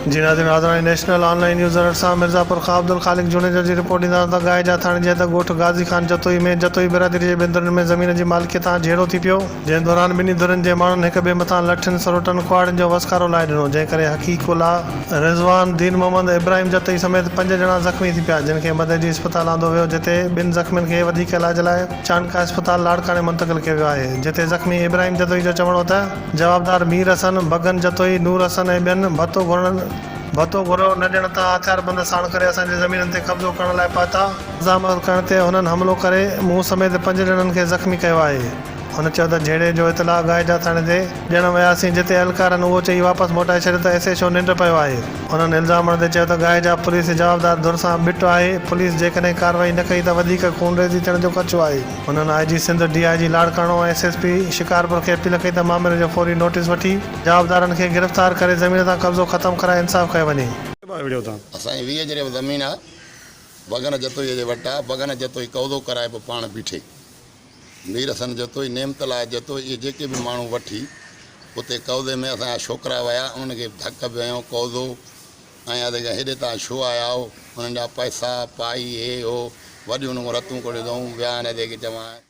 جي ناظرين آزاداڻي national online news alert سان مرزاپور کان عبدالخالق جوڻيجو جي رپورٽ ڏيندا آهيون ته ڳاهيجا ٿاڻي جي حد ڳوٺ غازي خان جتوئي ۾ جتوئي برادري جي ٻن ڌرين ۾ زمين جي مالڪي تان جهيڙو ٿي پيو جنهن دوران ٻنهي ڌرين جي ماڻهن هڪ ٻئي مٿان لٺين سروٽن ڪهاڙين جو وسڪارو لائي ڏنو جنهن ڪري حقيق الله رضوان دين محمد ابراهيم جتوئي سميت پنج ڄڻا زخمي ٿي پيا جن کي مدئجي اسپتال آندو ويو جتي ٻن زخمين کي وڌيڪ علاج لاء چانڊڪا اسپتال لاڙڪاڻي منتقل ڪيو ويو آهي جتي زخمي ابراهيم جتوئي جو چوڻ هو ته جوابدار مير حسن، بگن جتوئي، نور حسن ۽ ٻين ڀتو گهرڻ ڀتو گهريو نه ڏيڻ تان هٿياربند ساڻ ڪري اسان جي زمينن تي قبضو ڪرڻ لاء پهتا. مزاحمت ڪرڻ تي هنن حملو ڪري مون سميت پنج ڄڻن کي زخمي ڪيو آهي. هن چيو ته جهيڙي جو اطلاع ڳاهيجا ٿاڻي تي ڏيڻ وياسين جتي اهلڪارن اهو چئي واپس موٽائي ڇڏيو ته ايس ايڇ او ننڊ پيو آهي. هنن الزام هڻندي چيو ته ڳاهيجا پوليس جوابدار ڌر سان ٻٽ آهي، پوليس جيڪڏهن ڪارروائي نه ڪئي ته وڌيڪ خونريزي ٿيڻ جو خدشو آهي. هنن I G Sindh, D I G Larkana ۽ S S P Shikarpur کي اپيل ڪئي ته مامري جو فوري نوٽيس وٺي جوابدارن کي گرفتار ڪري زمين تان قبضو ختم ڪرائي انصاف ڪيو وڃي. اسان جي 20 جريب زمين آ بگن جتوئي جي وٽ آ بگن جتوئي قوضو ڪرائي پيو پاڻ بيٺي مير حسن جتوئي نعمت الله جتوئي اهي جيڪي به ماڻهو وٺي اتي قوضي ۾ اسان جا ڇوڪرا ويا انهن کي ڌڪ به هنيو قوضو ۽ ادي کي هيڏي تان ڇو آيا آهو انهن جا پئسا پائي هي هو وڏيون انهن کان رتون ڪڍيون اٿئون ويا آهن ادي کي چوان.